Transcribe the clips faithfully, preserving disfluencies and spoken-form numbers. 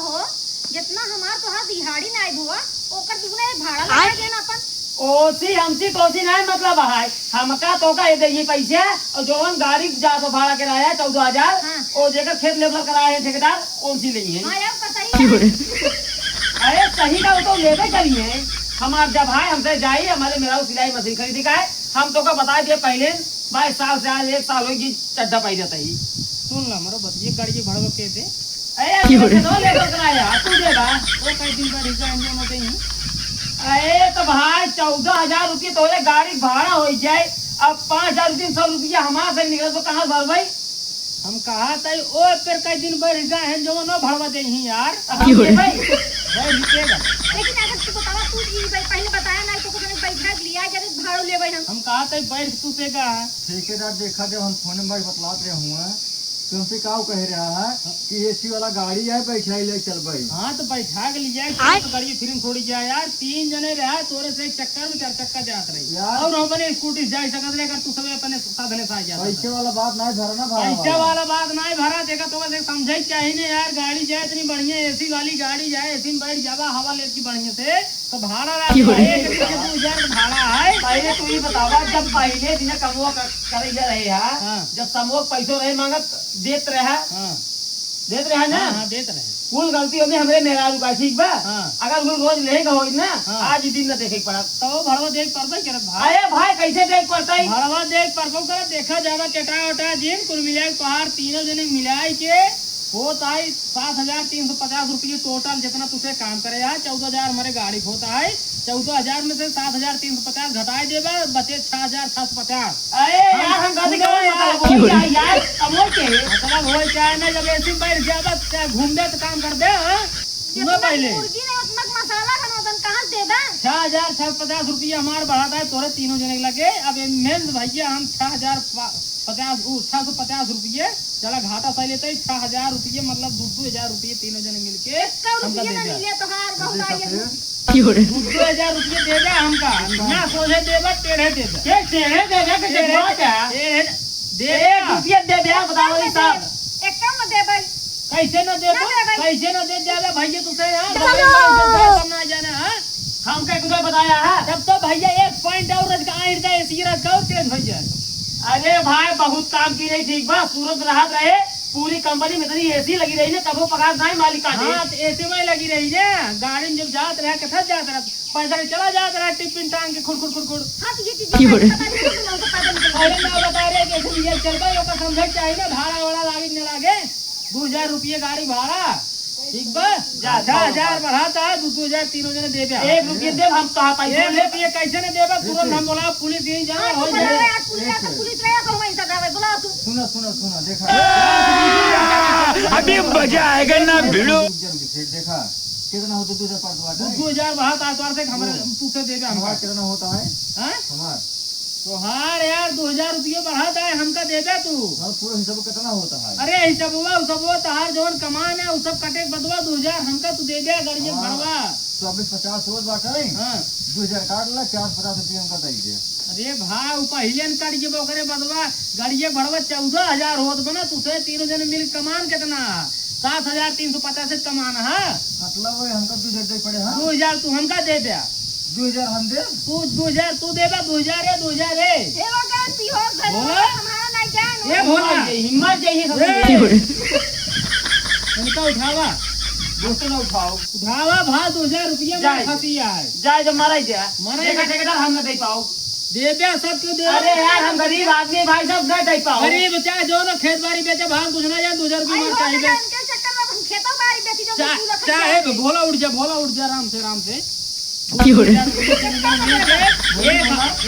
हो, जितना हमार तोहार दिहाड़ी नाई भवा, ओकर दुगना ये भाड़ा लगा देना अपन। ओसी हमसी तोसी नाई मतलब है, हमका तोका ये देइए पैसा, और जौन गाड़ी जा तो भाड़ा किराया चौदह हजार, हाँ। और जेकर खेत लेबर कराए हैं ठेकेदार, कौन सी लेई है? हाँ यार, का सही है। अरे सही का वो तो लेबे करी है, हमार जब है हमसे जाई, हमारे मेरा सिलाई मशीन खरीदे का है, हम तोका बता दिए पहले, बाईस साल से आज एक साल होई कि चड्ढा पाई जाता ही। सुन ला, मरो बतिये, गाड़ी के भाड़ा के दे। अरे, की हो रे? तो लेकर कराया, तू दे बा। वो कई दिन बाद हिस्सा हम जमा देही। अरे, तो भाई, चौदह हजार रुपये तोरे गाड़ी भाड़ा हो जाए, अब पाँच हजार तीन सौ रुपया हमारे से निकले, तो कहाँ से भरबई? हम कहा था, ओ, फिर कई दिन बाद हिस्सा हम जमा ना भरवा देही यार। हम की हो रे? देबई। भाई, रुकेगा। लेकिन अगर तू बतावा, तू ई भाई पहले बताया नहीं, तो कुछ नहीं, बैठा लिया, जब भाड़ा लेबे हम। हम कहा था, बैठ तू से कहा। ठेकेदार देखा, जब हम फोन में बतलात रहे हुआ, तुमसे का कह रहा है कि एसी वाला गाड़ी है, बैठा ले चल भाई। हाँ, तो बैठा के ले जाए, आय। तो गाड़ी फिर थोड़ी जाए यार, तीन जने रहा, तोरे से एक चक्कर में चार चक्का जात रही। यार। और हम अपने स्कूटी से जा सकत रहे, अगर तू सब अपने साधने से आ जाता पैसे तो। वाला बात ना भरा ना, भाड़ा पैसे वाला। वाला बात ना भरा, देखा तो बस एक समझे चाहिए ना यार, गाड़ी जाए इतनी बढ़िया एसी वाली गाड़ी जाए, एसी में बैठ जावा, हवा लेती बढ़िया से, तो भाड़ा की हो रे? एक दिन के दो हजार के भाड़ा है। पहले तू ही बतावा, जब पहले दिन कमवा कर, करे जा रहे हैं, हाँ। जब समूह पैसो रहे मांगत, देत रहे, हाँ। देत रहे ना? हाँ, हाँ, देत रहे। कुल गलती होगी हमरे मेहरारू का, ठीक बा? हाँ। अगर वो रोज लेगा होई ना, हाँ। आज ही दिन न देखे के पड़त। तो वो भड़वा देख परबे करत भाई। अरे भाई, कैसे देख पड़ता है? भड़वा देख परबो करत, देखा जावा टेटा ओटा दिन, कुल मिला के तोहार तीनों जने मिलाई के होत आई सात हजार तीन सौ पचास रुपये टोटल, जितना तुसे काम करे है, चौदह हजार हमारे गाड़ी होता है, चौदह हजार में से सात हजार तीन सौ पचास घटाए देबा, बचे छह हजार छह सौ पचास। अरे हम यार, हम गलती सुनो कौन यार। बताओ? बोल यार, यार, कमोल के। मतलब हो चाहे ना, जब एसी में बैठ जाबा, चाहे घूम दे तो काम कर दे, हाँ? सुनो जितना पहले। मुर्गी ने उतना मसाला बना, उतना कहाँ से देबा? छह हजार छह सौ पचास रुपया हमार बढ़ा था, तोरे तीनों जने के लगे। अब ये मेंस भैया हम छह हजार पचास, उ, छह सौ पचास रुपये, चला घाटा सह लेते ही, छह हजार रुपये, मतलब दो, दो हजार रुपये तीनों जने मिलके एक्का हमका रुपया दे ना दे। मिले तोहार, बहुत देखा आई है। फिर? की हो रे? दो, दो हजार रुपये दे दे हमका, ना सोझे देबा, टेढ़े देबा। के टेढ़े देबा, के टेढ़े, चटवा क्या? टेढ़े दे एक दे। रुपया दे दे, बताओ ये साहब। एक्का में देबे। कैसे ना देबा? ना देबे। कैसे ना दे जाबे भैया, तू से यार, चलो। भाई, भाई, भाई, भाई, ना जाना, हाँ? हमका कुछ बताया है? तब तो भैया एक point और रच का आइर का एसी रच का और तेज हो जाए। अरे भाई, बहुत काम की रही, ठीक बा, सूरत रहत रहे, पूरी कंपनी में इतनी एसी लगी रही ना, कबो पगार नाई मालिक काटे। हाँ, तो एसी में लगी रही ना, गाड़ी में जब जात रहा, कथा जात रहा, पैदल चला जात रहा, टिफिन टांग के खुड़, खुड़, खुड़, खुड़। हाँ, तो ये चीज की हो रे? पता नहीं, तुम लोगों को पता नहीं चलता। अरे ना बता रहे, जैसे भैया चल गए, ओकर समझे के चाहिए ना, भाड़ा वाड़ा लागे कि ना लागे। दो हजार रुपये गाड़ी भाड़ा, ठीक बा? जा, छह हजार बढ़ाता है, दो, दो हजार तीनों जने देबे। एक रुपये देब हम, कहा पैसा एक ले। रुपये कैसे न देबे? तुरंत हम बोला, पुलिस यहीं जाना, हाँ, हो तू जाए। बुलावे, आज पुलिस, एक आज पुलिस रहे, तो हम ऐसा जावे, बुलाओ तू। सुनो, सुनो, सुनो, देखा। अभी मजा आएगा ना, भिड़ो। रुक जा, रुक जा, फिर देखा, कितना होता दो हजार पाँच सौ बाटे? दो, दो हजार बढ़ाता है, तोर से हमारे, ओ। हम तुझसे देबे, हम हमारा का। कितना होता है? हाँ? हमार। तोहार यार, दो हजार रुपये बढ़ा दे, हमका दे दे तू। और पूरा हिसाब कितना होता है? अरे, हिसाबवा, उसबवा, तोहार जौन कमान है, उ सब कटे के बदवा दो हजार हमका तू दे दे, गाड़िया हाँ, भड़वा। तो अभी पचास रोज बाटे, हाँ। दो हजार काट ला, चार सौ पचास रुपये हमका दे दे। अरे भाई, उ पहिले न कट जेबा, ओकरे बदवा, गाड़िया भड़वा चौदह हजार होत बना, तू से तीनों जने मिल कमान कितना? सात हजार तीन सौ पचास कमान है। मतलब, वही हमका दो हजार दे पड़े, हाँ? दो हजार तू हमका दे दे। दो हजार हम दे? तू दो हजार तू देबा, दो हजार है, दो हजार है। ए, वो गलती हो गई, बोला? हमारा नहीं जान। ए, भोला। हिम्मत जाइए, हिम्मत जाइए, सब ए। लोग। उनका उठावा। दोस्तों, ना उठाओ। उठावा भा, दो हजार रुपया में जाए। फंसी है। जाए, जब मारा ही जाए। मारा ही देखा, जाए। ठेकेदार, हम ना दे पाओ। देबे, सब क्यों देबे? अरे यार, हम गरीब आदमी, भाई साहब, ना दे पाओ। गरीब, चाहे जो ना खेत बाड़ी बेचे, भाग, कुछ ना जाए, दो हजार रुपया आई, मार हो चाहिए। गया, इनके चक्कर में हम खेतों बाड़ी बेची, जो चा-, कुछ लोग चाहे खा जाए। भोला उठ जा, भोला उठ जा, आराम से, आराम से। की हो रे? एक ह-,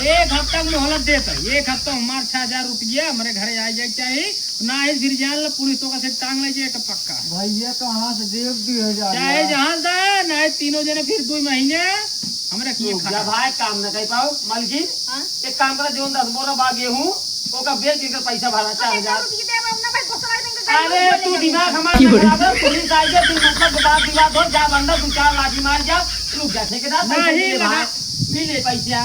एक हफ्ता के मोहलत देत है, एक हफ्ता हमार छह हजार रुपया हमरे घरे आ जाए के चाही, ना आई फिर जान ला पुलिस तो का से टांग ले जाए तो पक्का। भैया कहाँ से देब दो हजार चाहे यार? जहाँ से, ना आई तीनों जने फिर दो महीने हमरे किए रुक जा खा। भाई, काम न कर पाओ, मलकिन। हाँ? एक काम करा, जोन दस बोरा बा गेहूं, ओका बेच के पैसा भरा, चार हजार। रुपये दे, हम ना भाई, दूसरा दिन का अरे, गाड़ी तू बोले दिमाग हमारा की हो रहा? खराब है, पुलिस आई है, फिर मतलब के बात विवाद हो, जा बंदा, दो चार लाठी मार जा, रुक जा, ठेकेदार, पैसे नहीं दे लगा। भाई, मिले पैसा।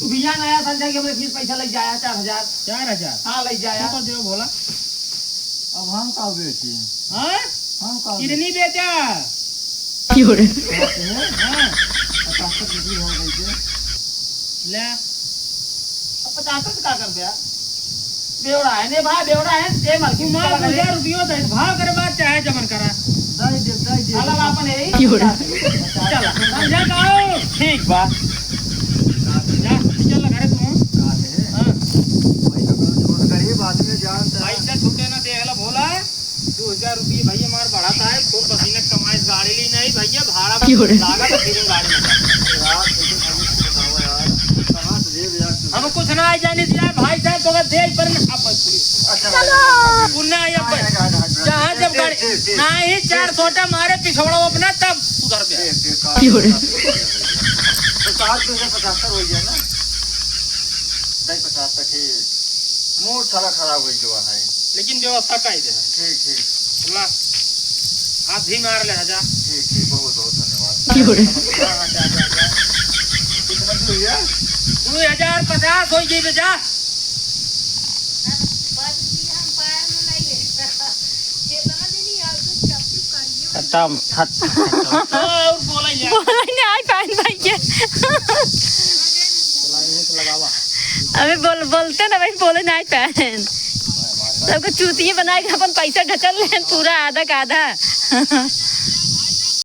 तू भैया नया समझा कि हमरे फिर पैसा लग जाया, चार हजार। चार हजार? हाँ, लग जाया। तू तो देव भोला। अब हम का बेची? हाँ? हम का किडनी बेचा। की हो रे? हाँ, पचास तक बिक्री हो गई के। ले। अब पचास तक का कर दिया? बेवड़ा है, ने भाई, बेवड़ा है, ते मर तू मार दो हजार रुपयो दे, भाव करे बात चाहे जमन करा। दे दे, दे दे। अलग आपन यही। की हो रे? चला, हम जा गाओ। ठीक बा। जा, चल घरे तू। हाँ। पैसा छूटे ना देहला भोला। दो हजार रुपये भैया मार बढ़ाता है, खून पसीने कमाए गाड़ी ली नहीं भैया, भाड़ा की हो रे? लागत है, फिर गाड़ी में जाता है। यार, तुझे हम कुछ बताओ यार, कहाँ से दे यार तू? हम कुछ ना जाने दिया भाई साहब, तो दे पर ना, अब बस सुनिए। अच्छा, चलो। पुन्ना ये हाँ, पर हाँ, हाँ, हाँ, जहाँ जब दे, गाड़ी दे, दे, ना ही दे, चार दे। सोटा मारे पिछोड़ो अपना, तब सुधर गया। दे, दे, काट, की हो रे? काट, काट। तो सात दो हजार पचहत्तर हो गया ना? नहीं, पचास तक ही। मूड सारा खराब हो गया है। लेकिन व्यवस्था का ही दे। ठीक, ठीक। ला। हाथ भी मार ले, आजा। ठीक, ठीक, बहुत, बहुत धन्यवाद। की हो रे? हाँ, हाँ, जा, जा, जा। कितना दूर है? दो हजार पचास हो गई बे, जा। खत्म, खत्म। और बोला यार। बोला नहीं, आई पाएन भाई के। अबे बोल, बोलते ना भाई, बोले नहीं पाएन। सबको चूतिए बनाए के अपन पैसा ढचल लेन पूरा आधा का आधा।